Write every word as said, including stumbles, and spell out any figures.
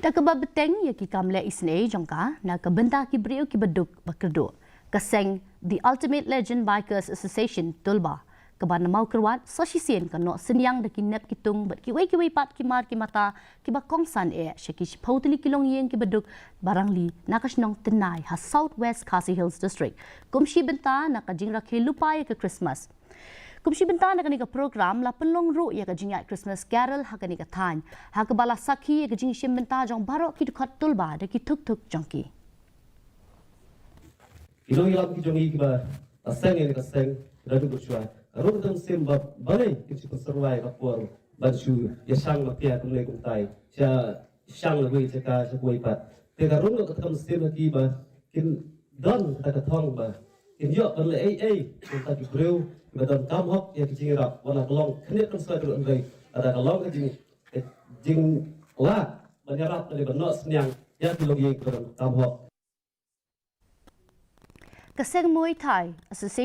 Da kaba bteng ïa ki kam leh isynei jong ka na ka bynta ki briew kiba duk ba kyrduh, ka seng The Ultimate Legend Bikers Association Tulba, kaba na Mawkyrwat, sa shisien ka noh synñiang da ki nep ki tung bad kiwei kiwei pat ki mar ki mata kiba kongsan eh sha ki shiphew tylli ki longïing kiba duk ba rangli na ka shnong Tynnai ha South West Khasi Hills District, kum shi bynta na ka jingrakhe lypa ïa ka Christmas. Kum shi bynta na kane ka program la pynlong ruh ïa ka jingïaid Christmas Carol ha kane ka thaiñ, ha kaba la sakhi ïa ka jingshim bynta jong baroh ki dkhot Tulba da ki thuk thuk jong ki. Ki nongïalam ki jong ngi kiba la seng ïa ka seng, ki la duk shuwa. Ka rung ka mynsiem ba balei kin shu pynsyrwa ïa ka por ban shu ïa shang ma pia kumne kumtai. Sha shang la wei jaka sha kawei pat. Te ka rung ka mynsiem ha ki ba kin don kata ka thong ba kin ïoh ban leh ei ei, kumta ki briew kiba don kam hok ïa ki jingïarap, wat la ka long khyndiat khyndiat ruh hynrei lada ka long ka jing, ka jinglah ban ïarap lane ban noh synñiang ïa ki longïing kiba don kam hok. Ka seng Muay Thai Association